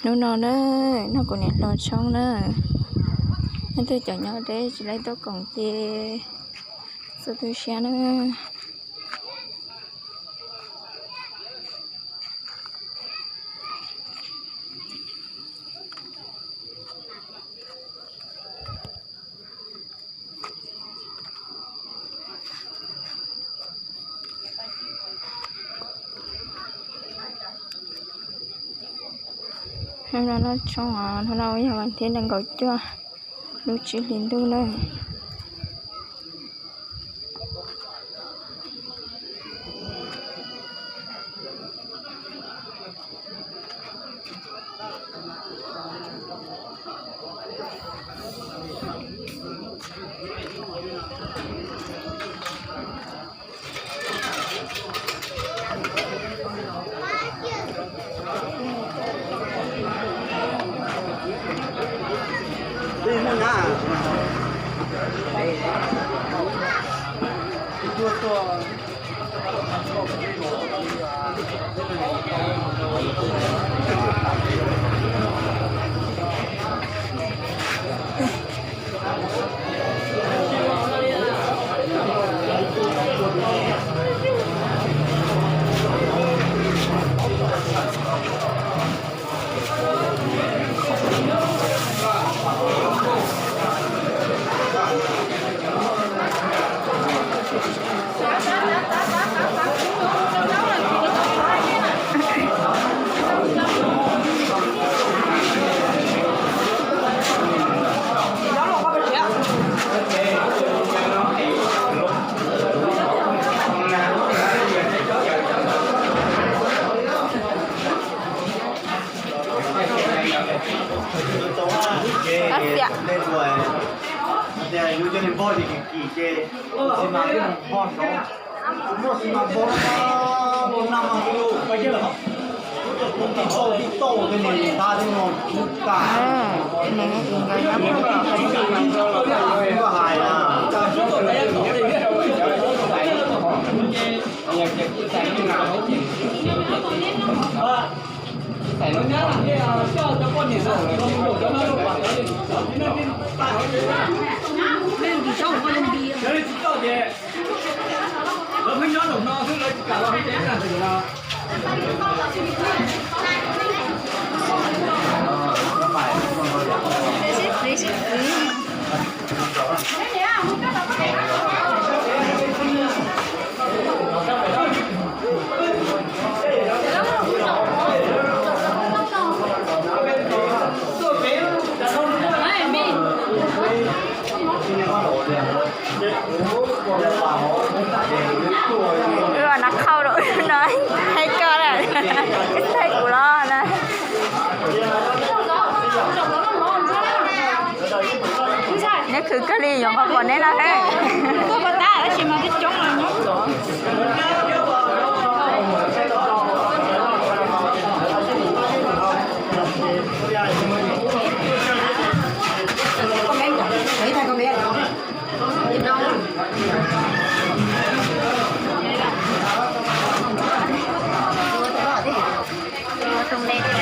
Hnub no na, nrog kuv niam hluas tshoob na, leej twg cov nyob deb tsis laib tuaj koom ces txhua tu siab na. Hnub no noj tshoob os, hnub no yog vas thib nees nkaum cuaj lub tsib hlis ntuj na. Wb ua nas khauj rau wb no, thaij koj na, thaij kuv los na. Neb khwv kawg li, yuav qhov pom neb no he. Tus me